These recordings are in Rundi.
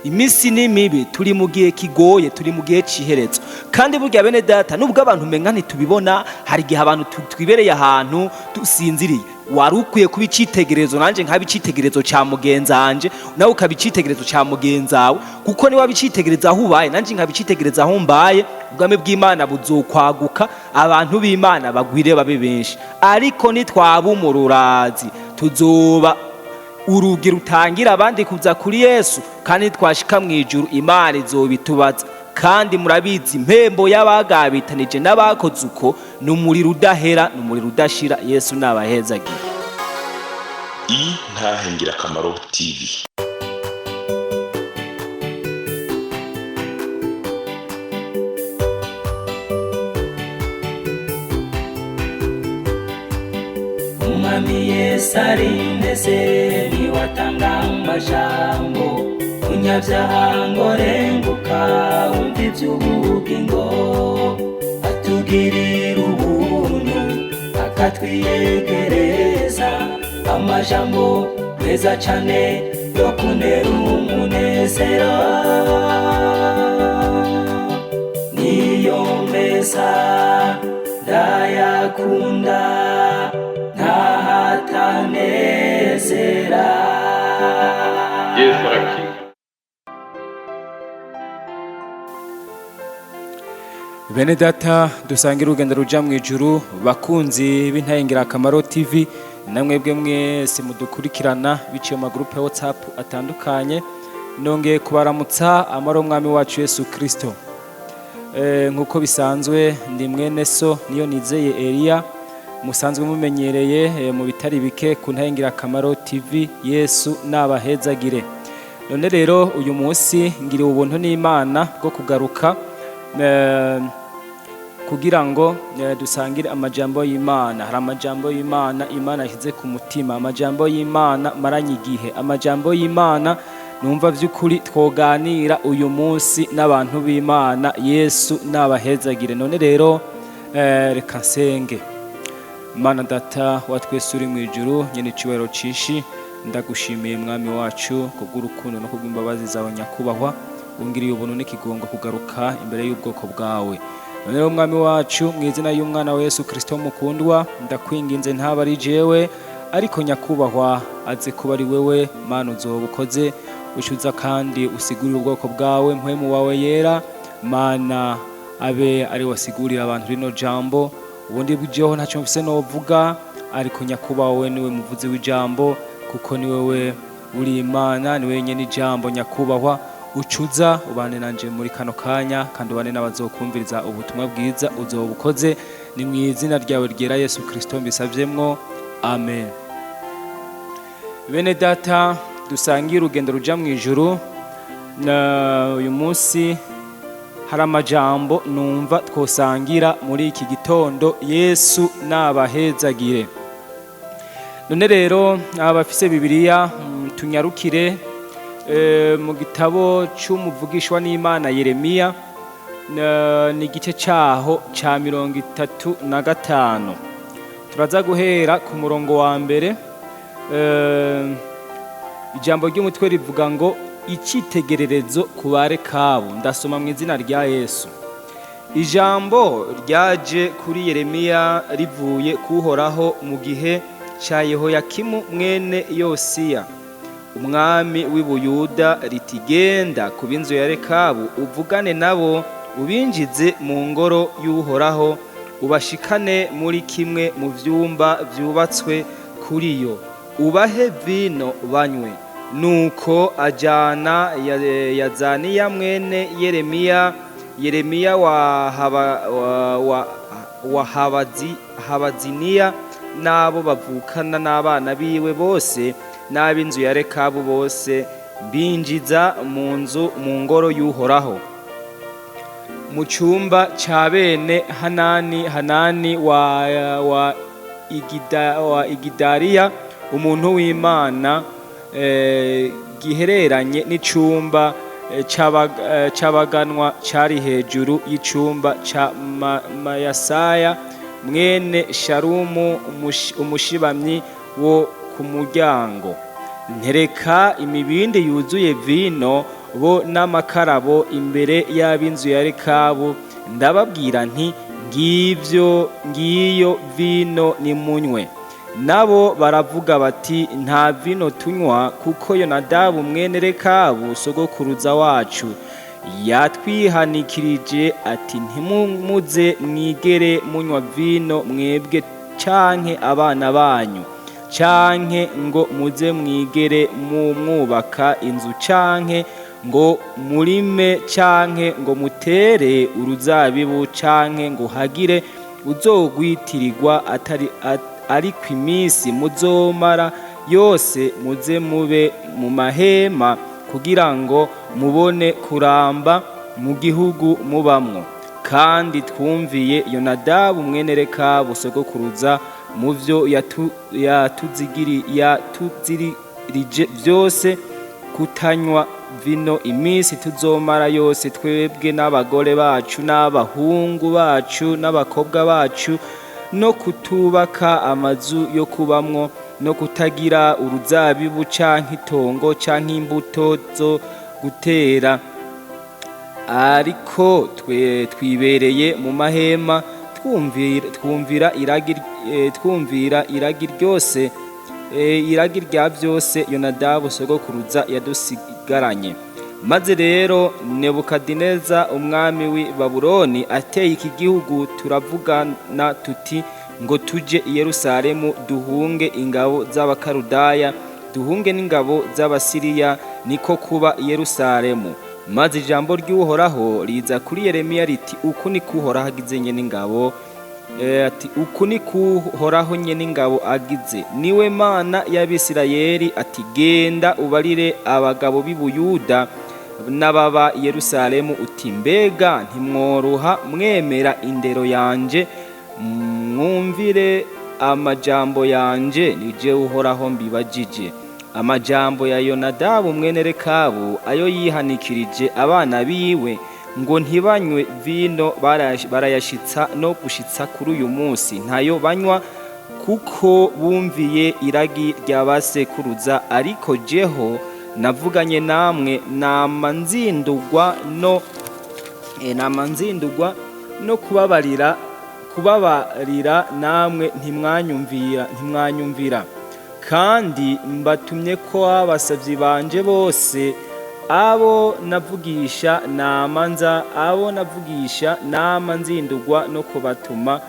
Iminsi ni mibi, turi mu gihe kigoye, turi mu gihe c'iherezo. Kandi burya, bene data, nubwo abantu umenga ntitubibona, hari igihe abantu twibereye ahantu dusinziriye. Wari ukwiye kuba icitegererezo, nanje nkaba icitegererezo ca mugenzanje, nawe ukaba icitegererezo ca mugenzawe, kuko niwaba icitegererezo aho ubaye, nanje nkaba icitegererezo aho mbaye, ubwami bw'Imana buzokwaguka, abantu b'Imana bagwire babe benshi. Ariko nitwaba umururazi, tuzoba urugi rutangira abandi kuza kuri Yesu, kandi twashika mu ijuru Imana izobitubaza. Kandi murabizi, impembo y'abagabitanije n'abakoze uko ni umuriro udahera, ni umuriro udashira. Yesu nabahezagiye. Intahe Ngirakamaro TV. Umwami Yesu arindese, niwatanga amajambo. Munyabyaha ngo renguka, wumva iby'ubugingo. Atugirira ubuntu, akatwiyegereza amajambo meza cane yo kunera umunezero. Niyo meza ndayakunda, ntahatanezera. Yesu arakiza. Bene data dusangira urugendo ruja mu ijuru, bakunzi b'Intahe Ngirakamaro TV, namwebwe mwese mudukurikirana biciye mu magurupe ya WhatsApp atandukanye, nongeye kubaramutsa amaro Mwami wacu Yesu Kristo. Nkuko bisanzwe, ndi mwene so Niyo Nizeye Eliya, musanzwe mumenyereye mu bitari bike ku Ntahe Ngirakamaro TV. Yesu nabahezagire. None rero uyu munsi ngiriwe ubuntu n'Imana bwo kugaruka kugira ngo dusangire amajambo y'Imana. Hari amajambo y'Imana Imana yashyize ku mutima, amajambo y'Imana maranye igihe, amajambo y'Imana numva by'ukuri twoganira uyu munsi n'abantu b'Imana. Yesu nabahezagire. None rero reka nsenge. Mana Data wa twese uri mu ijuru, nyene icubahiro cishi, ndagushimiye Mwami wacu kubw'urukundo no kubw'imbabazi zawe. Nyakubahwa, wungiriye ubuntu n'ikigongo kugaruka imbere y'ubwoko bwawe. None rero, Mwami wacu, mu izina y'umwana wa Yesu Kristo mukundwa, ndakwinginze, ntaba ari jewe, ariko nyakubahwa aze kuba ari wewe. Mana, uzoba ukoze ushuza kandi usigurire ubwoko bwawe. Mpwemu wawe yera, Mana, abe ari wasigurira abantu rino jambo. Ubundi bw'ijeho ntacyo mfise novuga, ariko nyakubahwa we niwe muvuzi w'ijambo, kuko ni wewe uri Imana, ni wewe nyene ijambo. Nyakubahwa, ucuza ubane nanje muri kano kanya, kandi ubane n'abazokumviriza ubutumwa bwiza. Uzoba ukoze. Ni mu izina ryawe ryera Yesu Kristo mbisavyemwo, amen. Bene data dusangiye urugendo ruja mu ijuru, na uyu munsi hari amajambo numva twosangira muri iki gitondo. Yesu nabahezagire. None rero abafise Bibiliya, tunyarukire mu gitabo c'umuvugishwa n'Imana Yeremiya, ni igice caho ca 35. Turaza guhera ku murongo wa mbere. Ijambo ry'umutwe rivuga ngo "Icyitegererezo ku Barekabu". Ndasoma mu izina rya Yesu. Ijambo ryaje kuri Yeremiya rivuye kuhoraho mu gihe cya Yehoyakimu mwene Yosiya, umwami w'i Buyuda, riti: "Genda ku b'inzu ya Rekabu, uvugane nabo, ubinjize mu ngoro y'Uhoraho, ubashikane muri kimwe mu vyumba vyubatswe kuri yo, ubahe vino banywe." Nuko ajana Yazaniya mwene Yeremiya, Yeremiya wa Habaziniya, n'abo bavukana n'abana biwe bose n'ab'inzu ya Rekabu bose, binjiza mu nzu, mu ngoro y'Uhoraho, mu cyumba cya bene Hanani, Hanani wa Igidariya, umuntu w'Imana, gihereranye n'icumba c'abaganwa cari hejuru y'icumba ca Mayasaya mwene Sharumu, umushibamyi wo ku muryango. Ntereka imibindi yuzuye vino. bo n'amakarabo imbere y'ab'inzu ya Rekabu, ndababwira nti: "Ngivyo, ngiyo vino, nimunywe." Nabo baravuga bati: "Nta vino tunywa, kuko Yonadabu mwene Rekabu, sogokuruza wacu, yatwihanikirije ati: 'Ntimumuze mwigere munywa vino, mwebwe canke abana banyu, canke ngo muze mwigere mwubaka inzu, canke ngo murime, canke ngo mutere uruzabibu, canke ngo hagire uzogwitirirwa atari ariko iminsi muzomara yose muze mube mu mahema, kugira ngo mubone kuramba mu gihugu mubamwo.' Kandi twumviye Yonadabu mwene Rekabu, sogokuruza, mu vyo yatuziririje vyose, kutanywa vino iminsi tuzomara yose, twebwe n'abagore bacu n'abahungu bacu n'abakobwa bacu, no kutubaka amazu yo kubamwo, no kutagira uruzabibu canke itongo canke imbuto zo gutera. Ariko twe twibereye mu mahema, twumvira iragi ryose, iragi rya byose Yonadabu sogokuruza yadusigaranye. Maze rero Nebukadineza umwami w'i Babuloni ateye iki gihugu, turavugana tuti: ngo tuje i Yerusalemu, duhunge ingabo z'Abakarudaya, duhunge n'ingabo z'Abasiriya. Niko kuba i Yerusalemu. Maze ijambo ry'Uhoraho riza kuri Yeremiya riti: Uku niko Uhoraho agize nyene ingabo, ati: Uku niko Uhoraho nyene ingabo agize, niwe Mana y'Abisirayeli, ati: Genda ubarire abagabo b'i Buyuda n'ababa i Yerusalemu uti: Mbega ntimworoha mwemera indero yanje, mwumvire amajambo yanje? Nije Uhoraho mbibajije. Amajambo ya Yonadabu mwene Rekabu, ayo yihanikirije abana biwe ngo ntibanywe vino, barayashitsa no gushitsa kuri uyu munsi ntayo banywa, kuko bumviye iragi rya basekuruza. Ariko jeho navuganye namwe, nama nzindugwa no kubabarira, namwe ntimwanyumvira. Kandi mbatumye ko abasavyi banje bose, abo navugisha nama nza, abo navugisha nama nzindugwa no kubatuma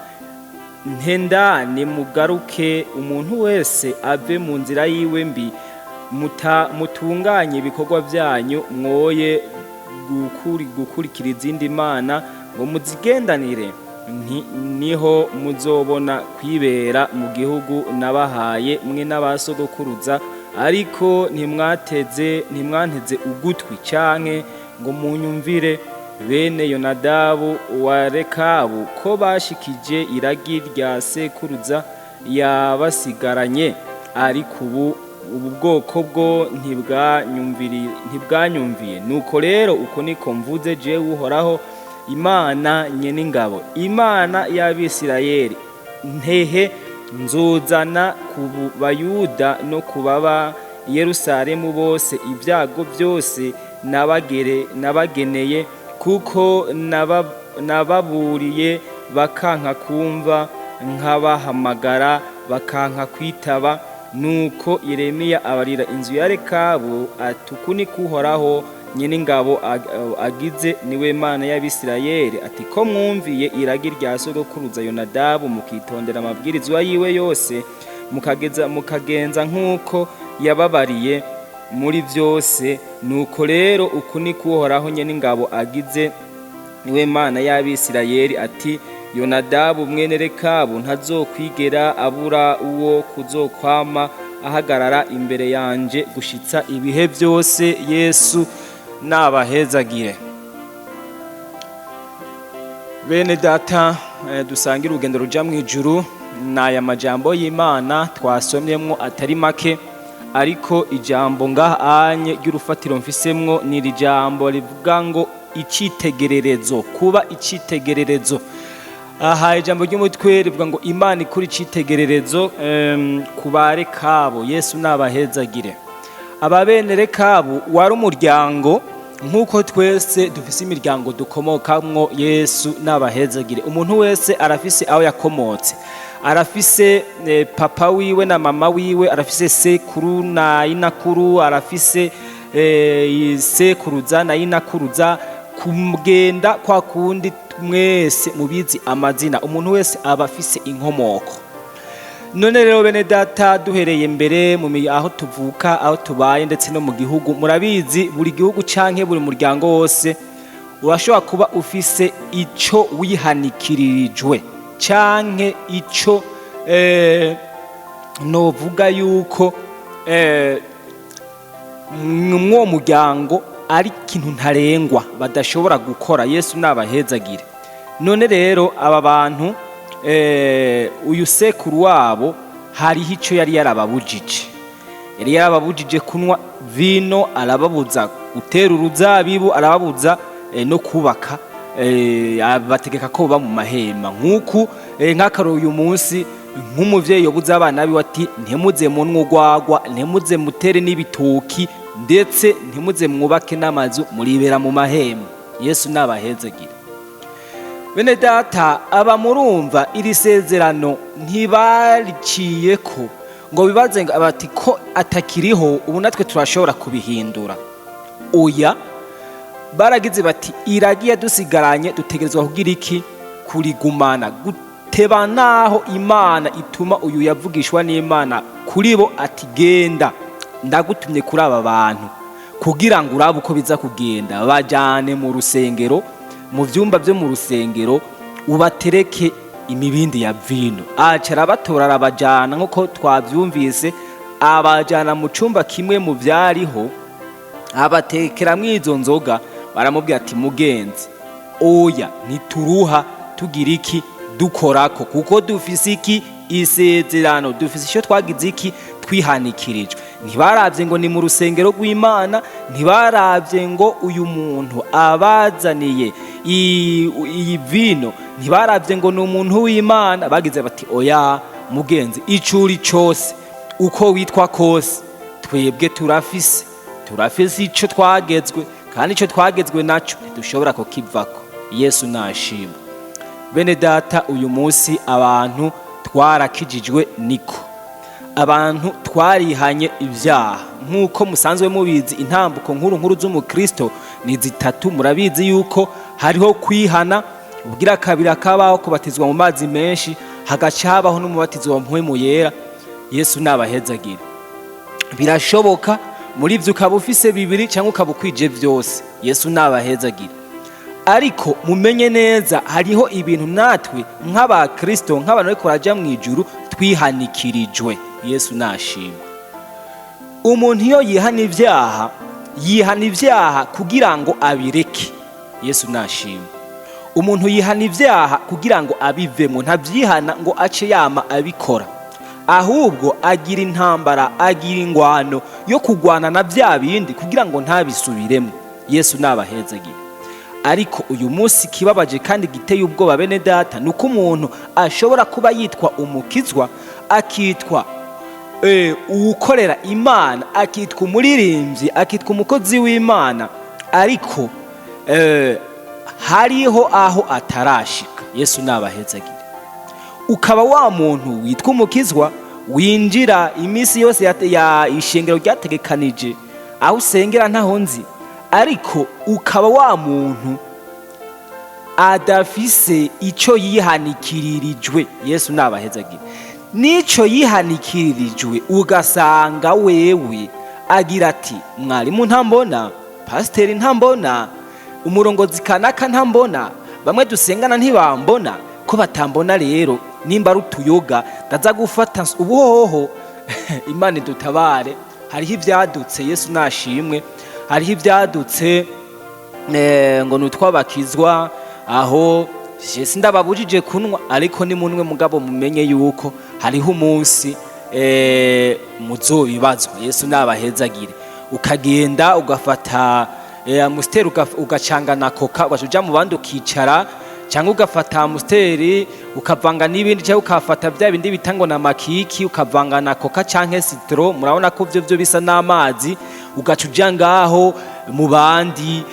ntenda: nimugaruke, umuntu wese ave mu nzira yiwe mbi, mutunganye ibikorwa byanyu, mwoye gukurikira izindi mana ngo muzigendanire. Niho muzobona kwibera mu gihugu nabahaye mwe n'abasogokuruza. Ariko ntimwanteze ugutwi canke ngo munyumvire. Bene Yonadabu wa Rekabu ko bashikije iragi rya sekuruza yabasigaranye, ariko ubu bwoko bwo ntibwanyumviye. Nuko rero uko niko mvuze jewe Uhoraho Imana nyen'ingabo, Imana y'Abisirayeli: ntehe nzozana ku Bayuda no ku baba Yerusalemu bose ibyago byose nabageneye, kuko nababuriye bakanka kumva, nkabahamagara bakanka kwitaba." Nuko Yeremiya abarira inzu ya Rekabu ati: "Uku niko Uhoraho nyen'ingabo agize, niwe Mana y'Abisirayeli, ati: ko mwumviye iragi rya sogokuruza Yonadabu, mukitondera amabwirizwa yiwe yose, mukagenza nk'uko yababariye muri byose, nuko rero uku niko Uhoraho nyen'ingabo agize, niwe Mana y'Abisirayeli, ati: Yonadabu mwene Rekabu ntazokwigera abura uwo kuzokwama ahagarara imbere yanje gushitsa ibihe byose." Yesu nabahezagire. Bene data, dusangira urugendo ruja mu ijuru, n'aya majambo y'Imana twasomyemwo atari make, ariko ijambo ngaha anye ry'urufatiro mfisemwo ni iri jambo rivuga ngo icitegererezo, kuba icitegererezo. Aha ijambo ry'umutwe rivuga ngo Imana ikora icitegererezo ku Barekabo. Yesu nabahezagire. Aba bene Rekabu wari umuryango. Nk'uko twese dufise imiryango dukomokamwo, Yesu n'abahezagire. Umuntu wese arafise aho yakomotse, arafise papa wiwe na mama wiwe, arafise sekuru na inakuru, arafise sekuruza na inakuruza, kugenda kwa kundi mwese mubizi amazina. Umuntu wese aba afise inkomoko. None rero bene data, duhereye mbere mu aho tuvuka, aho tubaye, ndetse no mu gihugu, murabizi, buri gihugu canke buri muryango wose urashobora kuba ufise ico wihanikiririjwe canke ico novuga yuko mw'uwo muryango ari ikintu ntarengwa badashobora gukora. Yesu nabahezagire. None rero aba bantu, uyu sekuru wabo hariho icyo yari yarababujije. Yari yarababujije kunywa vino, arababuza gutera uruzabibu, arababuza no kubaka, abategeka ko baba mu mahema. Nk'uku nk'akaro uyu munsi nk'umuvyeyi yobuza abana biwe ati: "Ntimuze munywe urwagwa, ntimuze mutere n'ibitoki, ndetse ntimuze mwubake n'amazu, muribera mu mahema." Yesu nabahezagire. Bene data, aba murumva iri sezerano ntibariciye ko ngo bibaze ngo bati ko atakiriho ubu natwe turashobora kubihindura. Oya, baragize bati: "Iragiye dusigaranye, dutegerezwa kugira iki? Kurigumana." Guteba naho Imana ituma uyu yavugishwa n'Imana kuri bo ati: "Genda, ndagutumye kuri aba bantu kugira ngo urabe uko biza kugenda. Bajyane mu rusengero, mu byumba byo mu rusengero, ubatereke imibindi ya vino." Aca arabatora, arabajyana, nk'uko twabyumvise, abajyana mu cyumba kimwe mu byariho, abatekeramwo izo nzoga. Baramubwira ati: "Mugenzi, oya, ntituruha tugira iki dukorako, kuko dufise iki? Isezerano. Dufise icyo twagize iki? Twihanikirijwe." Ntibarabye ngo ni mu rusengero rw'Imana, ntibarabye ngo uyu muntu abazaniye iyi vino, ntibarabye ngo ni umuntu w'Imana. Bagize bati: "Oya mugenzi, ico uri cose, uko witwa kose, twebwe turafise ico twagezwe, kandi ico twagezwe naco ntidushobora kukivako." Yesu nashimwe. Bene data, uyu munsi abantu twarakijijwe, niko abantu twarihanye ibyaha. Nk'uko musanzwe mubizi, intambuko nkuru nkuru z'umukristo ni zitatu. Murabizi yuko hariho kwihana, ubwira kabiri akabaho kubatizwa mu mazi menshi, hagaca habaho n'umubatizo wa Mpwemu Yera. Yesu nabahezagire. Birashoboka muri ibyo ukaba ufise bibiri cyangwa ukaba ukwije byose. Yesu nabahezagire. Ariko mumenye neza, hariho ibintu natwe nk'abakristo, nk'abantu bariko baraja mu ijuru, twihanikirijwe. Yesu nashimwe. Umuntu iyo yihana ibyaha, yihana ibyaha kugira ngo abireke. Yesu nashimwe. Umuntu yihana ibyaha kugira ngo abivemo, ntabyihana ngo ace yama abikora, ahubwo agira intambara, agira ingwano yo kugwana na bya bindi kugira ngo ntabisubiremo. Yesu nabahezagire. Ariko uyu munsi kibabaje kandi giteye ubwoba, bene data, ni uko umuntu ashobora kuba yitwa umukizwa, akitwa uwukorera Imana, akitwa umuririmbyi, akitwa umukozi w'Imana, ariko hariho aho atarashika. Yesu nabahezagire. Ukaba wa muntu witwa umukizwa, winjira iminsi yose ya ishengero ryategekanije, aho usengera ntaho nzi, ariko ukaba wa muntu adafise icyo yihanikiririjwe. Yesu nabahezagire. N'icyo yihanikiririjwe ugasanga wewe agira ati: "Mwarimu ntambona, pasiteri ntambona, umurongozi kanaka ntambona, bamwe dusengana ntibambona." Ko batambona rero, nimba ari utuyoga ndaza gufata ubuhoho. Imana idutabare. Hariho ibyadutse, Yesu nashimwe, hariho ibyadutse ngo ni utw'abakizwa. Aho je sindababujije kunywa, ariko ni munwe, mugabo mumenye yuko hariho umunsi muzobibazwa. Yesu nabahezagire. Ukagenda ugafata Amstel, ugacanga na Coca, ugaca uja mu bandi ukicara. Cyangwa ugafata Amstel ukavanga n'ibindi, cyangwa ukafata bya bindi bita ngo na makiki, ukavanga na Coca cyangwa citron. Murabona ko byo bisa n'amazi, ugaca uja ngaho mu bandi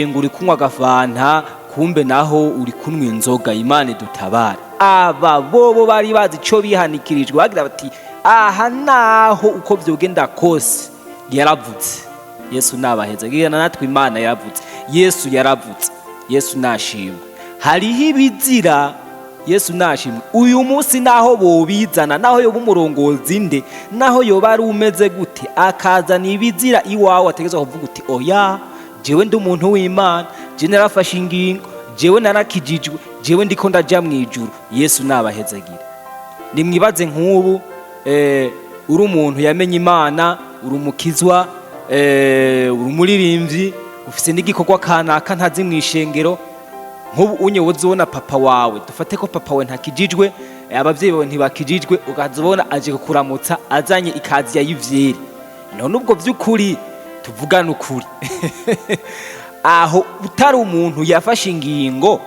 ngo uri kunywa agafanta, kumbe naho uri kunywa inzoga. Imana idutabare. Aba bobo bari bazi ico bihanikirijwe, bagira bati aha naho uko vyogenda kose yaravutse. Yesu nabaheza gigana natwe. Imana yaravutse, Yesu yaravutse, Yesu nashimwe. Hariho ibizira, Yesu nashimwe. Uyu munsi naho bobizana, naho yoba umurongozi nde, naho yoba ari umeze gute, akazana ibizira iwawe, ategerezwa kuvuga uti oya, jewe ndi umuntu w'Imana, jewe narafashe ingingo, jewe narakijijwe, jewe ndiko ndaja mu ijuru. Yesu nabahezagire. Nimwibaze nk'ubu uri umuntu yamenye Imana, uri umukizwa, uri umuririmbyi, ufise n'igikorwa kanaka ntazi mu ishengero. Nk'ubu unye woza ubona papa wawe, dufate ko papa wawe ntakijijwe, abavyeyi bawe ntibakijijwe, ukaza ubona aje kukuramutsa azanye ikaziya y'ivyeri. None ubwo vy'ukuri tuvugane ukuri, aho utari umuntu yafashe ingingo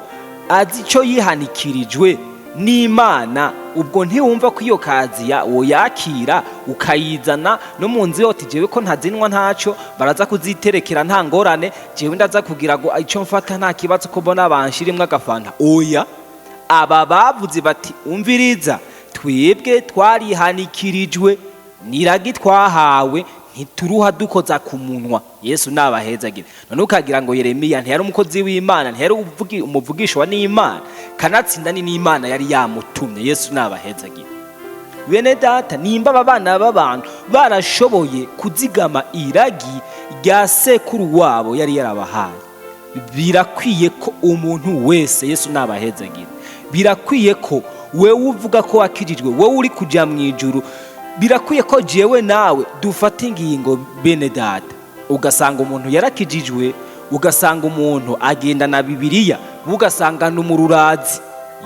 azi ico yihanikirijwe n'Imana, ubwo ntiwumva ko iyo kaziya woyakira ukayizana no mu nzu yose? Jewe ko ntazinwa ntaco, baraza kuziterekera nta ngorane, jewe ndaza kugira ngo ico mfata nta kibazo, ko mbona banshirimwo agafanta. Oya, aba bavuze bati umviriza, twebwe twarihanikirijwe niragi twahawe, ntituruha dukoza ku munwa. Yesu nabahezagire. None ukagira ngo Yeremiya ntiyari umukozi w'Imana, ntiyari umuvugishwa n'Imana? Kanatsinda ni n'Imana yari yamutumye. Yesu nabahezagire. Bene data, nimba aba bana b'abantu barashoboye kuzigama iragi rya sekuru wabo yari yarabahaye, birakwiye ko umuntu wese, Yesu nabahezagire, birakwiye ko wewe uvuga ko wakijijwe, wowe uri kuja mu ijuru, birakwiye ko jewe nawe dufata ingingo. Bene data, ugasanga umuntu yarakijijwe, ugasanga umuntu agenda na Bibiliya, ugasanga ni umururazi,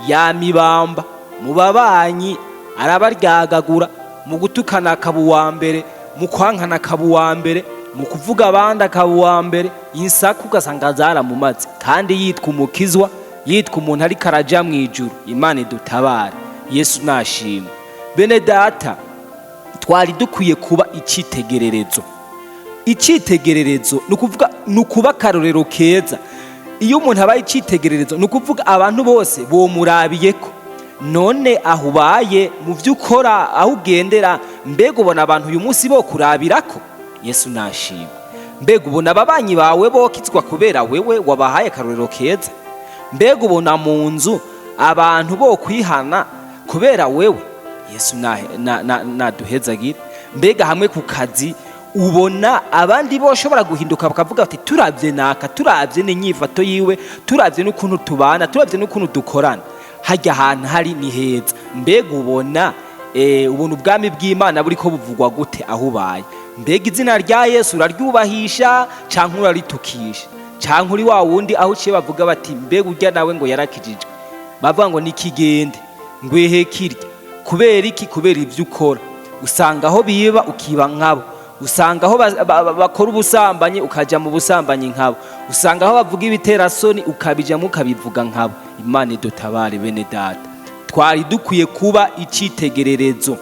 yamibamba mu babanyi, arabaryagagura, mu gutukana akaba uwa mbere, mu kwankana akaba uwa mbere, mu kuvuga abandi akaba uwa mbere, insaku ugasanga zaramumaze, kandi yitwa umukizwa, yitwa umuntu ariko araja mu ijuru. Imana idutabare. Yesu nashimwe. Bene data, twari dukwiye kuba icyitegererezo. Icyitegererezo ni ukuvuga ni ukuba akarorero keza. Iyo umuntu abaye icyitegererezo, ni ukuvuga abantu bose bomurabiyeko. None aho ubaye, mu byo ukora, aho ugendera, mbega ubona abantu uyu munsi bo kurabirako? Yesu nashimwe. Mbega ubona ababanyi bawe bokizwa kubera wewe wabahaye akarorero keza? Mbega ubona mu nzu abantu bo kwihana kubera wewe? Yesu naduhezagire. Mbega hamwe ku kazi ubona abandi boshobora guhinduka bakavuga bati turavye naka, turavye n'inyifato yiwe, turavye n'ukuntu tubana, turavye n'ukuntu dukorana, hajya ahantu hari ni heza? Mbega ubona ubona ubwami bw'Imana buriko buvugwa gute aho ubaye? Mbega izina rya Yesu uraryubahisha canke uraritukisha? Canke uri wa wundi aho uciye bavuga bati mbega urya nawe ngo yarakijijwe, bavuga ngo nikigende ngwehe kirya? Kubera iki? Kubera ivyo ukora. Usanga aho biba ukiba nkabo, usanga aho bakora ubusambanyi ukaja mu busambanyi nkabo, usanga aho bavuga ibiterasoni ukabijamo ukabivuga nkabo. Imana idutabare. Bene data, twari dukwiye kuba icitegererezo,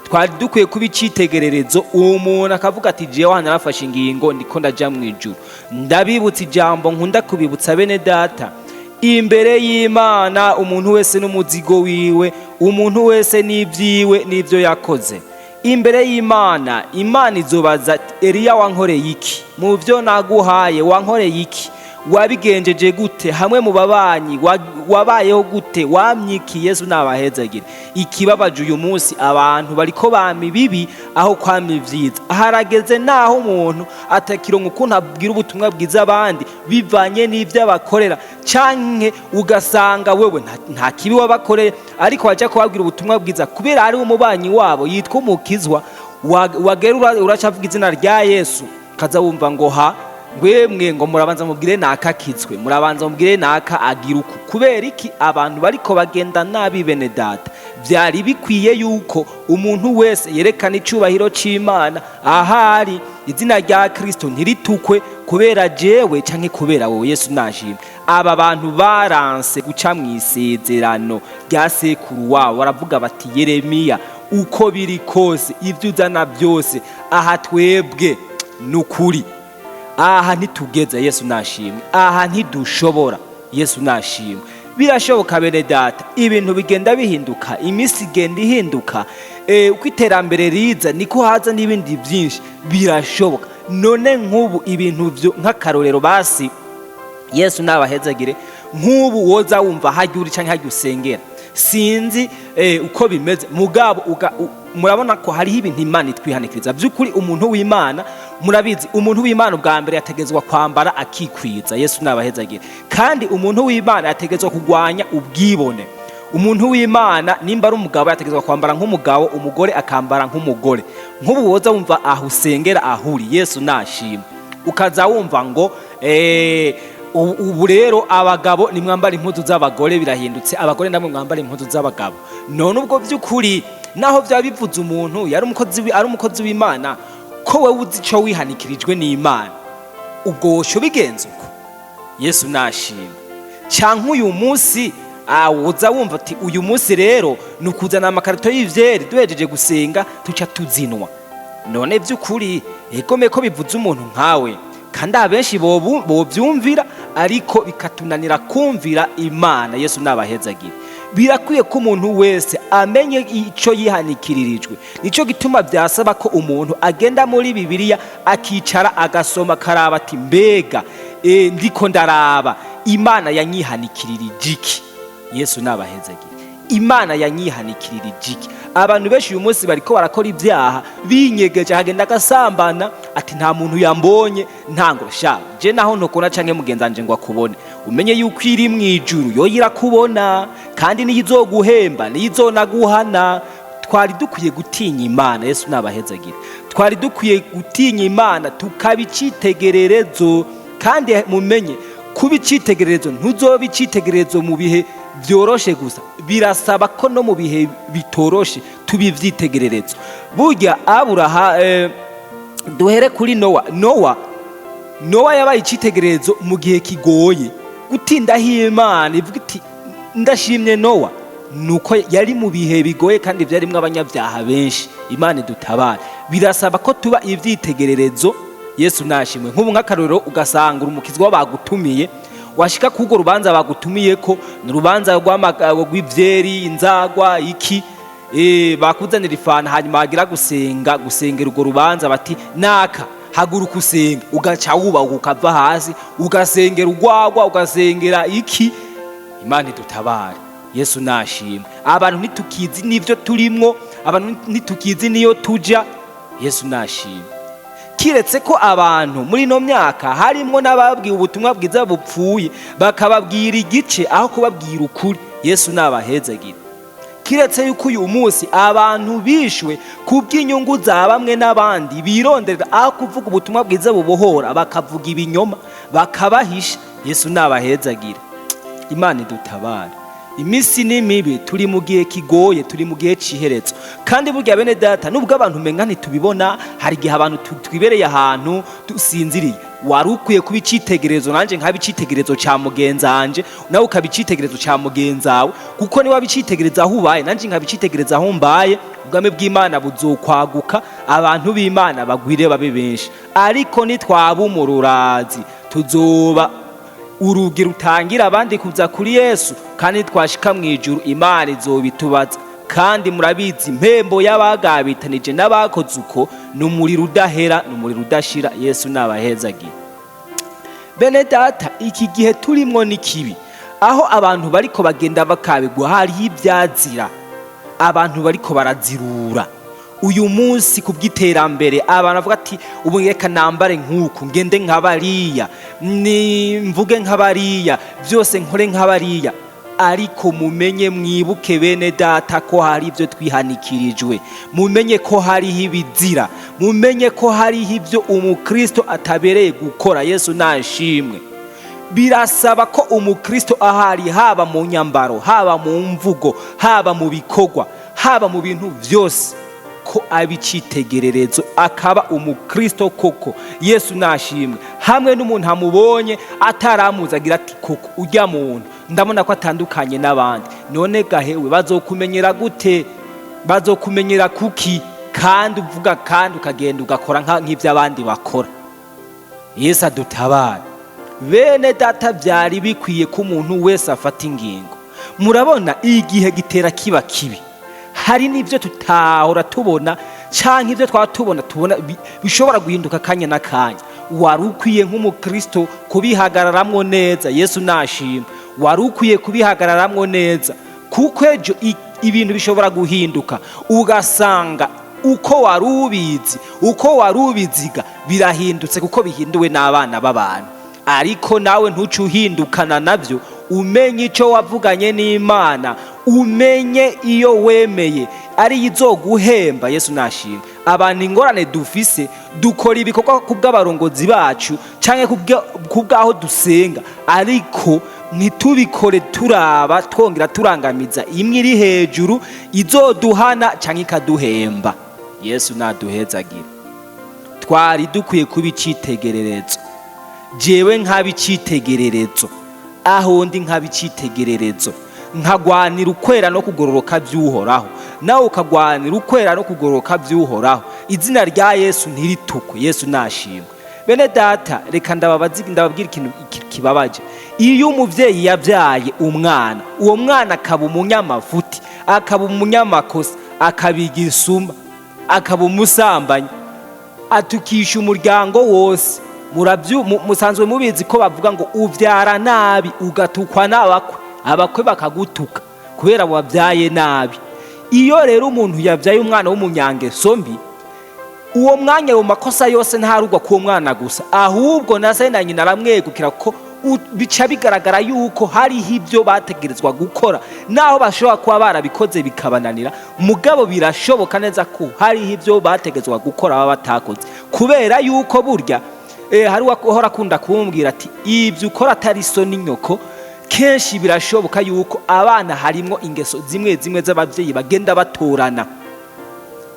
twari dukwiye kuba icitegererezo. Uwo muntu akavuga ati jewe hano narafashe ingingo, ndiko ndaja mu ijuru. Ndabibutsa ijambo nkunda kubibutsa, bene data: imbere y'Imana umuntu wese n'umuzigo wiwe, umuntu wese n'ibyiwe n'ibyo yakoze. Imbere y'Imana, Imana izobaza Eliya: wankoreye iki mu byo naguhaye? Wankoreye iki? Wabigenjeje gute hamwe mu babanyi? Wabayeho gute? Wamyiki? Yesu nabahezagire. Ikibabaje, uyu munsi abantu bariko bama ibibi aho kwama ivyiza. Harageze naho umuntu atakironka ukuntu abwira ubutumwa bwiza abandi bivanye n'ivyo abakorera, canke ugasanga wewe nta kibi wabakoreye, ariko waja kubabwira ubutumwa bwiza kubera ari umubanyi wabo yitwa umukizwa, wagera uracavuga izina rya Yesu, kaza wumva ngo ha ngwemwe ngo murabanza mubwire naka akizwe, murabanza mubwire naka agira uku. Kubera iki? Abantu bariko bagenda nabi. Bene data, byari bikwiye yuko umuntu wese yerekana icubahiro c'Imana ahari, izina rya Kristo ntiritukwe. Kubera jewe canke kubera wowe? Yesu nashimwe. Aba bantu baranse guca mu isezerano rya sekuru wabo, baravuga bati: "Yeremiya, uko biri kose, ibyo uzana byose aha, twebwe nukuri aha ntitugeze." Yesu nashimwe. Aha ntidushobora. Yesu nashimwe. Birashoboka, bene data, ibintu bigenda bihinduka, iminsi igenda ihinduka, uko iterambere riza niko haza n'ibindi byinshi. Birashoboka. None nk'ubu ibintu byo nk'akarorero basi, Yesu nabahezagire, nk'ubu woza wumva hajya uri cyangwa hajya usengera, sinzi uko bimeze, mugabo murabona ko hariho ibintu Imana itwihanikiriza. By'ukuri umuntu w'Imana, murabizi, umuntu w'Imana ubwa mbere yategezwa kwambara akikwiza. Yesu nabahezagire. Kandi umuntu w'Imana yategezwa kurwanya ubwibone. Umuntu w'Imana, nimba ari umugabo, yategezwa kwambara nk'umugabo, umugore akambara nk'umugore. Nk'ubu woza wumva aho usengera, ahuri, Yesu nashimwe, ukaza wumva ngo ubu rero abagabo nimwambara impuzu z'abagore, birahindutse, abagore namwe mwambara impuzu z'abagabo. None ubwo by'ukuri, naho byaba bivuze umuntu yari umukozi ari umukozi w'Imana, ko wowe uzi ico wihanikirijwe n'Imana, ubwo wosho bigenza uko? Yesu nashimwe. Canke uyu munsi uza wumva ati: "Uyu munsi rero ni ukuzana amakarito y'ivyeri, duhejeje gusenga tuca tuzinwa." None by'ukuri, egome ko bivuze umuntu nkawe, kandi abenshi bobyumvira, ariko bikatunanira kumvira Imana. Yesu nabahezagire. Birakwiye ko umuntu wese amenye icyo yihanikiririjwe. Nicyo gituma byasaba ko umuntu agenda muri Bibiliya, akicara, agasoma, akaraba ati: "Mbega ndiko ndaraba, Imana yanyihanikirije iki?" Yesu nabahezagire. Imana yanyihanikirije iki? Abantu benshi uyu munsi bariko barakora ibyaha binyegeje, akagenda agasambana ati: "Nta muntu yambonye." Ntango sha je naho ntokona canke mugenzanje ngo akubone, umenye yuko iri mu ijuru yo irakubona, kandi niyo izoguhemba, niyo izonaguhana. Twari dukwiye gutinya Imana. Yesu nabahezagire. Twari dukwiye gutinya Imana, tukaba icitegererezo. Kandi mumenye, kuba icitegererezo, ntuzoba icitegererezo mu bihe byoroshe gusa, birasaba ko no mu bihe bitoroshe tuba ivyitegererezo. Burya Aburaha, duhere kuri Nowa. Nowa yabaye icitegererezo mu gihe kigoye. Gutindaho Imana ivuga iti: "Ndashimye Nowa", nuko yari mu bihe bigoye kandi byarimwo abanyabyaha benshi. Imana idutabare. Birasaba ko tuba ivyitegererezo. Yesu nashimwe. Nk'ubu nk'akarorero, ugasanga uri umukizwa, bagutumiye, washika k'urwo rubanza bagutumiye ko ni urubanza rw'ivyeri, inzagwa, iki, bakuzanira ifana, hanyuma wagira gusenga, gusengera urwo rubanza, bati: "Naka, haguruka usenge." Ugaca wubaha, ukava hasi, ugasengera urwagwa, ugasengera iki. Imana idutabare. Yesu nashimwe. Abantu ntitukizi n'ivyo turimwo, abantu ntitukizi niyo tuja. Yesu nashimwe. Kiretse ko abantu muri ino myaka harimwo n'ababwiwe ubutumwa bwiza bupfuye, bakababwira igice aho kubabwira ukuri. Yesu nabahezagire. Kiretse yuko uyu munsi abantu bishwe kubw'inyungu za bamwe n'abandi bironderera, aho kuvuga ubutumwa bwiza bubohora bakavuga ibinyoma, bakabahisha. Yesu nabahezagire. Imana idutabare. Iminsi ni mibi, turi mu gihe kigoye, turi mu gihe c'iherezo. Kandi burya, bene data, nubwo abantu umenga ntitubibona, hari igihe abantu twibereye ahantu dusinziriye. Wari ukwiye kuba icitegererezo, nanjye nkaba icitegererezo ca mugenzanje, nawe ukaba icitegererezo ca mugenzawe, kuko niba icitegererezo aho ubaye, nanjye nkaba icitegererezo aho mbaye, ubwami bw'Imana buzokwaguka, abantu b'Imana bagwire babe benshi. Ariko nitwaba umururazi, tuzoba urugi rutangira abandi kuza kuri Yesu, kandi twashika mu ijuru Imana izobitubaza. Kandi murabizi, impembo y'abagabitanije n'abakoze uko ni umuriro udahera, ni umuriro udashira. Yesu nabahezagiye. Bene data, iki gihe turimwo ni kibi, aho abantu bariko bagenda bakabigwa. Hariho ibyazira abantu bariko barazirura uyu munsi ku bw'iterambere. Abantu bavuga ati: "Ubu reka nambare nk'uku, ngende nk'abariya, ni mvuge nk'abariya, byose nkore nk'abariya." Ariko mumenye, mwibuke, bene data, ko hari ibyo twihanikirijwe. Mumenye ko hariho ibizira, mumenye ko hariho ibyo umukristo atabereye gukora. Yesu nashimwe. Birasaba ko umukristo ahari, haba mu nyambaro, haba mu mvugo, haba mu bikorwa, haba mu bintu byose, ko ko aba icitegererezo, akaba umukristo koko. Yesu nashimwe. Hamwe n'umuntu amubonye ataramuzi agira ati koko ujya muntu ndabona ko atandukanye n'abandi. None gahewe bazokumenyera gute? Bazokumenyera kuki? Kandi uvuga kandi ukagenda ugakora nk'ibyo abandi bakora. Yesu adutabara. Bene data, byari bikwiye ko umuntu wese afata ingingo. Murabona igihe gitera kiba kibi, hari n'ibyo tutahora tubona cyangwa ibyo twaba tubona bishobora guhinduka akanya n'akanya. Wari ukwiye nk'umukristo kubihagararamwo neza. Yesu nashima. Wari ukwiye kubihagararamwo neza, kuko ejo ibintu bishobora guhinduka, ugasanga uko wari ubizi, uko wari ubiziga birahindutse, kuko bihinduwe n'abana b'abantu. Ariko nawe ntuce uhindukana nabyo. Umenye icyo wavuganye n'Imana, umenye iyo wemeye ari izoguhemba. Yesu nashimwe. Abantu ingorane dufise, dukora ibikorwa kubw'abarongozi bacu cyangwa kubw'aho dusenga, ariko ntitubikore turaba twongera turangamiza imwe iri hejuru izoduhana cyangwa ikaduhemba. Yesu naduhezagira. Twari dukwiye kuba icitegererezo. Jewe nkaba icitegererezo, aho ndi nkaba icitegererezo, nkagwanira ukwera no kugororoka by'Uhoraho, nawe ukagwanira ukwera no kugororoka by'Uhoraho, izina rya Yesu ntiritukwe. Yesu nashimwe. Bene data, reka ndababwira ikintu kibabaje. Iyo umuvyeyi yabyaye umwana, uwo mwana akaba umunyamafuti, akaba umunyamakosa, akaba igisuma, akaba umusambanyi, atukisha umuryango wose. Musanzwe mubizi ko bavuga ngo uvyara nabi ugatukwa n'abakwe, abakwe bakagutuka kubera wabyaye nabi. Iyo rero umuntu yabyaye umwana w'umunyangeso mbi, uwo mwanya mu makosa yose ntarugwa k'uwo mwana gusa, ahubwo na se na nyina aramwegukira, ko bica bigaragara yuko hariho ibyo bategerezwa gukora, naho bashobora kuba barabikoze bikabananira. Mugabo birashoboka neza ko hariho ibyo bategerezwa gukora baba batakoze, kubera yuko burya hari uwahora akunda kumbwira ati ibyo ukora atari so n'inyoko. Kenshi birashoboka yuko abana harimwo ingeso zimwe zimwe z'ababyeyi bagenda batorana,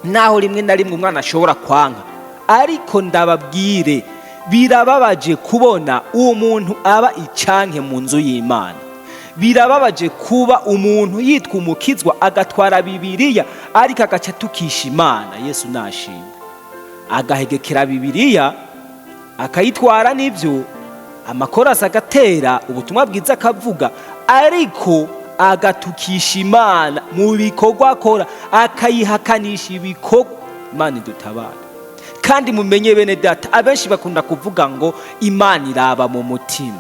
naho rimwe na rimwe umwana ashobora kwanka. Ariko ndababwire, birababaje kubona umuntu aba icyanke mu nzu y'Imana. Birababaje kuba umuntu yitwa umukizwa, agatwara Bibiliya, ariko agaca atukisha Imana. Yesu nashimwe. Agahegekera Bibiliya akayitwara, n'ibyo amakorasi agatera, ubutumwa bwiza akavuga, ariko agatukisha Imana mu bikorwa akora, akayihakanisha ibikorwa. Imana idutabara. Kandi mumenye bene data, abenshi bakunda kuvuga ngo Imana iraba mu mutima.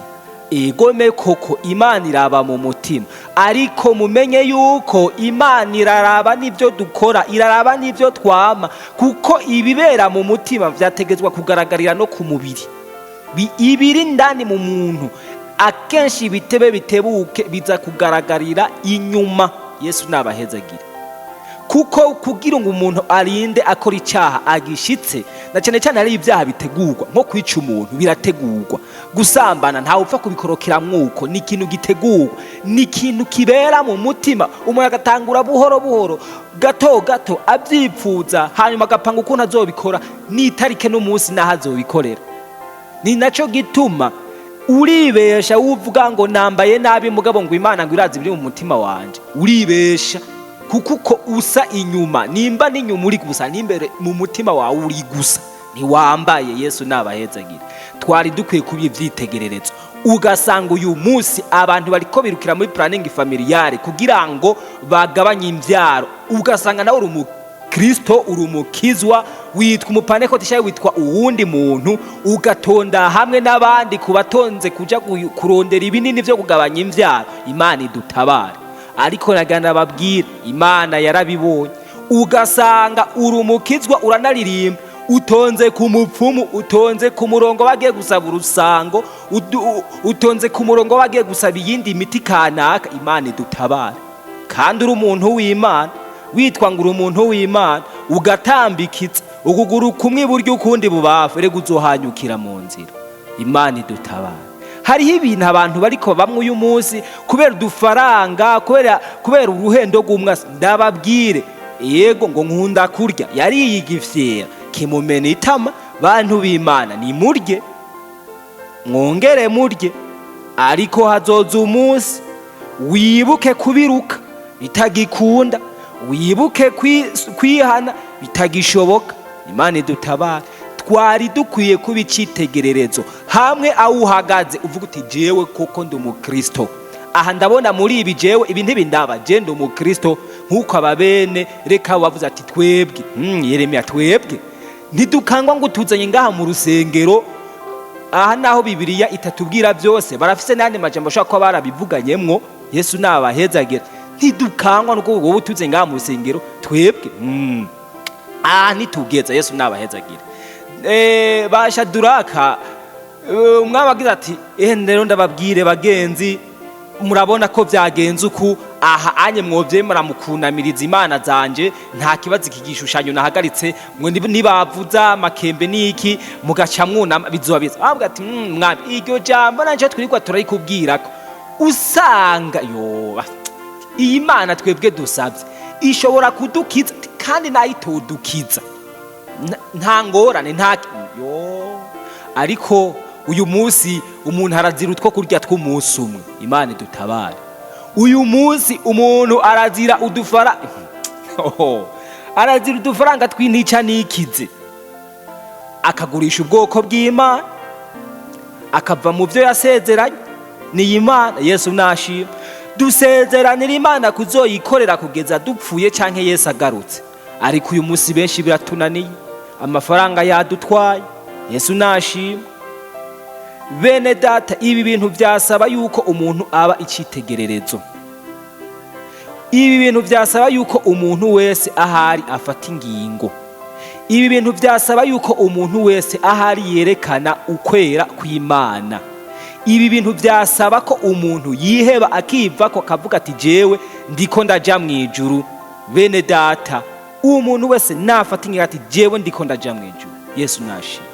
Egome koko Imana iraba mu mutima, ariko mumenye yuko Imana iraraba n'ibyo dukora, iraraba n'ibyo twama, kuko ibibera mu mutima vyategezwa kugaragarira no ku mubiri. Ibiri indani mu muntu akenshi ibitebe bitebuke biza kugaragarira inyuma. Yesu nabahezagire. Kuko kugira ngo umuntu arinde akora icyaha agishitse, na cyane cyane ari ibyaha bitegurwa, nko kwica umuntu birategurwa, gusambana ntawe upfa kubikorokera mwuko, ni ikintu gitegurwa, ni ikintu kibera mu mutima. Umuntu agatangura buhoro buhoro, gato gato, abyipfuza, hanyuma agapanga ukuntu azobikora n'itarike n'umunsi n'aho azobikorera. Ni nacyo gituma uribesha uvuga ngo nambaye nabi, mugabo ngo Imana ngo irazi ibiri mu mutima wanje. Uribesha, kuko uko usa inyuma, nimba n'inyuma uri gusa, n'imbere mu mutima wawe uri gusa, ntiwambaye. Yesu nabahezagire. Twari dukwiye kuba ivyitegererezo. Ugasanga uyu munsi abantu bariko birukira muri planning familiale kugira ngo bagabanye imbyaro, ugasanga nawe uri umukristo, uri umukizwa, witwa umupanekoti, witwa uwundi muntu, ugatonda hamwe n'abandi ku batonze kuja kurondera ibinini vyo kugabanya imbyaro. Imana idutabare. Ariko nagana babwira, Imana yarabibonye. Ugasanga uri umukizwa, uranaririmba, utonze ku mupfumu, utonze ku murongo bagiye gusaba urusango, utonze ku murongo bagiye gusaba iyindi miti kanaka. Imana idutabare. Kandi uri umuntu w'Imana, witwa ngo uri umuntu w'Imana, ugatambikitsa ukuguru kumwe iburyo ukundi bubafu, erega uzohanyukira mu nzira. Imana idutabare. Hariho ibintu abantu bariko bamwe uyu munsi kubera udufaranga, kubera uruhendo rw'umwasi. Ndababwire, Yego, ngo nkunda kurya, yariye igifyera kimumena itama. Bantu b'Imana, nimurye mwongere murye, ariko hazoza umunsi wibuke kubiruka bitagikunda, wibuke kwihana bitagishoboka. Imana idutabara. Twari dukwiye kuba icyitegererezo, hamwe aho uhagaze uvuga uti: "Jewe koko ndi umukristo. Aha ndabona muri ibi, jewe ibi ntibindaba, je ndi umukristo." Nk'uko ababene reka bavuze ati: "Twebwe, Yeremiya, twebwe ntidukangwa ngo tuzanye ngaha mu rusengero." Aha naho Bibiliya itatubwira byose, barafise n'ayandi majambo ashobora kuba barabivuganyemwo. Yesu nabahezagira. Ntidukangwa nuko wowe utuze ngaha mu rusengero, twebwe aha ntitugeza. Yesu nabahezagira. Ba Shaduraka, umwami agize ati: "Rero ndababwire bagenzi, murabona ko byagenze uku. Aha anye mwovyemera mukunamiriza imana zanje, nta kibazo. Iki gishushanyo nahagaritse, mwe nibavuza amakembe niki mugaca mwunama, bizoba biza." Bavuga ati: "Mwami, iryo jambo nanje twirirwa turarikubwirako, usanga yo iyi mana twebwe dusabye ishobora kudukiza, kandi nayo itodukiza nta ngorane, nta yo." Ariko uyu munsi umuntu arazira utwo kurya tw'umunsi umwe. Imana idutabare. Uyu munsi umuntu arazira udufara, oho, arazira udufaranga tw'intica n'ikize, akagurisha ubwoko bw'Imana, akava mu byo yasezeranye. Ni Imana. Yesu nashima. Dusezeranira Imana kuzoyikorera kugeza dupfuye canke Yesu agarutse, ariko uyu munsi benshi biratunaniye, amafaranga yadutwaye. Yesu nashima. Bene data, ibi bintu byasaba yuko umuntu aba icyitegererezo. Ibi bintu byasaba yuko umuntu wese ahari afata ingingo. Ibi bintu byasaba yuko umuntu wese ahari yerekana ukwera kw'Imana. Ibi bintu byasaba ko umuntu yiheba, akiva ko akavuga ati: "Jewe ndiko ndaja mu ijuru." Bene data, umuntu wese nafata ingingo ati: "Jewe ndiko ndaja mu ijuru." Yesu nashima,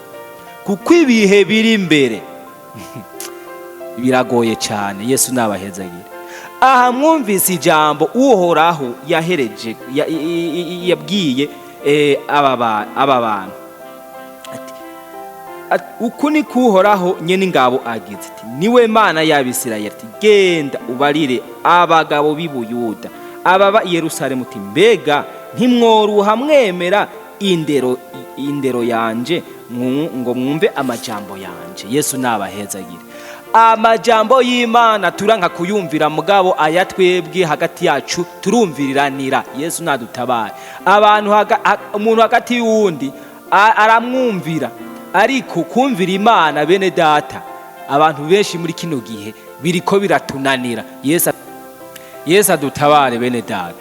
kuko ibihe biri imbere biragoye cyane. Yesu nabahezagire. Aha mwumvise ijambo Uhoraho yahereje yabwiye aba bantu ati: "Uku ni Uhoraho nyene ingabo agize ati, niwe Mana y'Abisirayeli, ati: genda ubarire abagabo b'i Buyuda ababa i Yerusalemu uti: mbega ntimworuha mwemera indero yanje ngo mwumve amajambo yanje?" Yesu nabahezagire. Amajambo y'Imana turanka kuyumvira, mugabo aya twebwe hagati yacu turumviriranira. Yesu nadutabare. Abantu umuntu hagati y'uwundi aramwumvira, ariko kumvira Imana, bene data, abantu benshi muri kino gihe biriko biratunanira. Yesu adutabare. Bene data,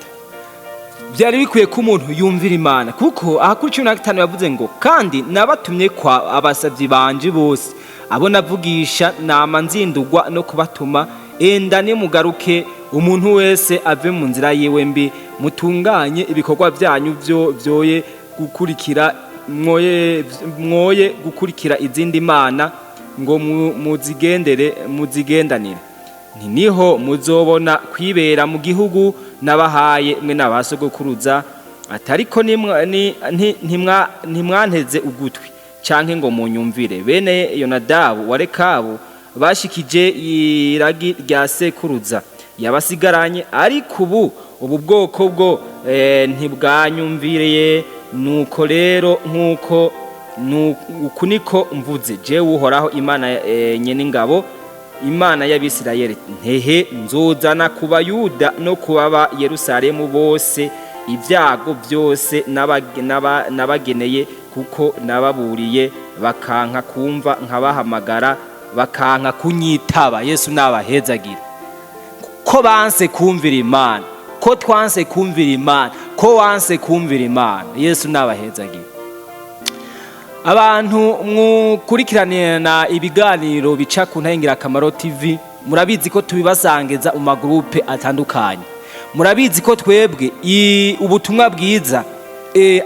byari bikwiye ko umuntu yumvira Imana, kuko aha kuri 15 yavuze ngo: "Kandi nabatumye kwa abasabyi banje bose, abo navugisha, nama nzindugwa no kubatuma: enda nimugaruke, umuntu wese ave mu nzira yiwe mbi, mutunganye ibikorwa byanyu byo byoye gukurikira, mwoye gukurikira izindi mana ngo muzigendere, muzigendanire. Nti niho muzobona kwibera mu gihugu nabahaye mwe n'abasogokuruza. Atariko ntimwanteze ugutwi canke ngo munyumvire." Bene Yonadabu wa Rekabu bashikije iragi rya sekuruza yabasigaranye, ariko ubu bwoko bwo ntibwanyumviriye. Nuko rero nkuko uku niko mvuze jewe Uhoraho Imana, nyene ingabo, Imana y'Abisirayeli: ntehe nzozana ku Bayuda no kubaba Yerusalemu bose ibyago byose nabageneye, kuko nababuriye bakanka kumva, nkabahamagara bakanka kunyitaba. Yesu nabahezagire. Ko banse kumvira Imana, ko twanse kumvira Imana, ko wanse kumvira Imana. Yesu nabahezagire. Abantu mwukurikiranira ibiganiro bica ku Ntayingirakamaro TV, murabizi ko tubibasangiza mu magurupe atandukanye. Murabizi ko twebwe ubutumwa bwiza,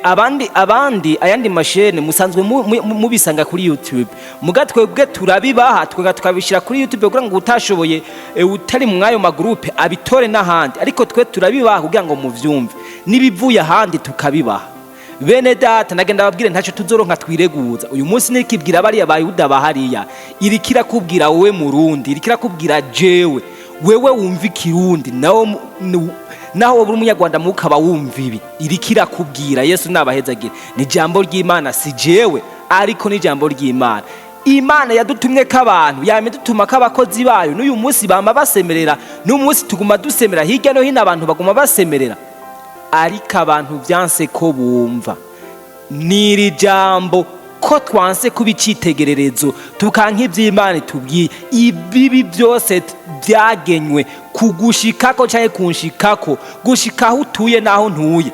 abandi ayandi mashene musanzwe mubisanga kuri YouTube, muga twebwe turabibaha, twega tukabishyira kuri YouTube kugira ngo utashoboye, utari mu mwayo magurupe abitore n'ahandi, ariko twe turabibaha kugira ngo muvyumve. N'ibivuye ahandi tukabibaha. Bene data, nagenda babwire, ntacyo tuzoronka twireguza. Uyu munsi nirikibwira bariya Bayuda bahariya, iriko irakubwira wowe Murundi, iriko irakubwira jewe, wewe wumva Ikirundi, nawo naho wowe uri Umunyarwanda mukaba wumva ibi, iriko irakubwira. Yesu nabahezagire. Ni ijambo ry'Imana, si jewe, ariko ni ijambo ry'Imana. Imana yadutumye ko abantu, yamye dutuma ko abakozi bayo. N'uyu munsi bama basemerera, n'umunsi tuguma dusemera hirya no hino, abantu baguma basemerera, ariko abantu byanse ko bumva n'iri jambo, ko twanse kuba icitegererezo, tukanka iby'Imana itubwiye. Ibibi byose byagenywe kugushikako cyangwa kunshikako, gushika aho utuye n'aho ntuye,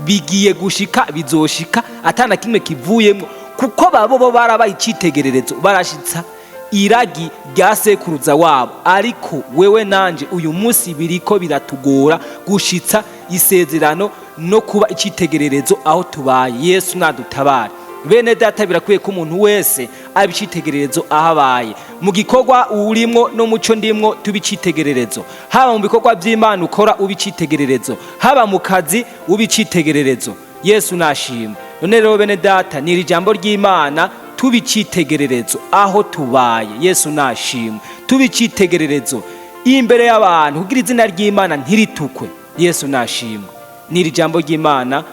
bigiye gushika, bizoshika atana kimwe kivuyemo, kuko babo bo barabaye icitegererezo, barashitsa iragi rya sekuruza wabo. Ariko wewe nanje uyu munsi biriko biratugora gushitsa isezerano no kuba icitegererezo aho tubaye. Yesu nadutabare. Bene data, birakwiye ko umuntu wese aba icitegererezo aho abaye, mu gikorwa urimwo no muco ndimwo tuba icitegererezo. Haba mu bikorwa by'Imana ukora, uba icitegererezo, haba mu kazi uba icitegererezo. Yesu nashimwe. None rero bene data, ni iri jambo ry'Imana: tuba icitegererezo aho tubaye. Yesu nashimwe. Tuba icitegererezo imbere y'abantu kugira izina ry'Imana ntiritukwe. Yesu nashimwe. Ni iri jambo ry'Imana,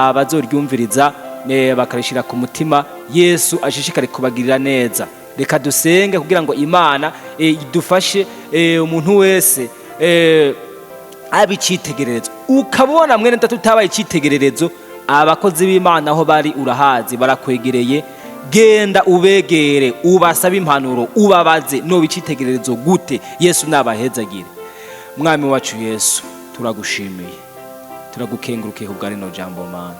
abazoryumviriza bakarishira ku mutima, Yesu ashishikare kubagirira neza. Reka dusenge kugira ngo Imana idufashe, umuntu wese abe icitegererezo. Ukabona mwene data utabaye icitegererezo, abakozi b'Imana aho bari urahazi, barakwegereye, genda ubegere, ubasabe impanuro, ubabaze noba icitegererezo gute. Yesu nabahezagire. Mwami wacu Yesu, turagushimiye, turagukengurukiye kubwa rino jambo. Mana,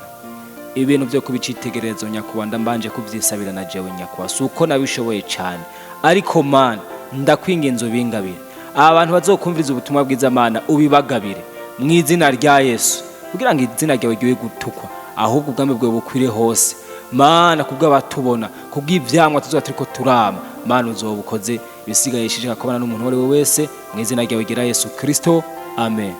ibintu byo kuba icitegererezo, nyakuba, ndambanje kuvyisabira na jewe nyakuba, si uko nabishoboye cyane, ariko Mana, ndakwinginze ubingabire. Aba bantu bazokumviriza ubutumwa bwiza, Mana, ubibagabire mu izina rya Yesu, kugira ngo izina ryawe ryoye gutukwa, ahubwo ubwami bwawe bukwire hose, Mana, kubw'abatubona, kubw'ivyamwa tuzoba turiko turama. Mana, uzoba ukoze. Ibisigaye shishika kubana n'umuntu uwo ari we wese, mu izina ryawe ryera Yesu Kristo, amen.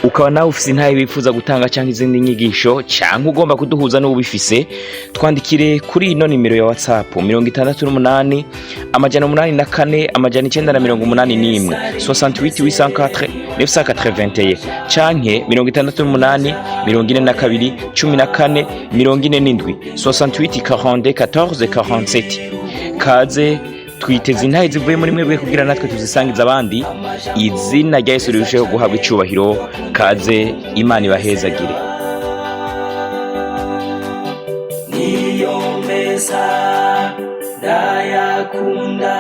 Ukaba nawe ufise intahe wifuza gutanga cyangwa izindi nyigisho, cyangwa ugomba kuduhuza n'ubifise, twandikire kuri ino nimero ya WhatsApp: 68 804 981, 68 804 981, canke 68 42 14 47, 68 42 14 47. Kaze, twiteze intahe zivuye muri mwebwe kugira natwe tuzisangiza abandi, izina rya Yesu rirusheho guhabwa icubahiro. Kaze, Imana ibahezagire. Niyo meza ndayakunda.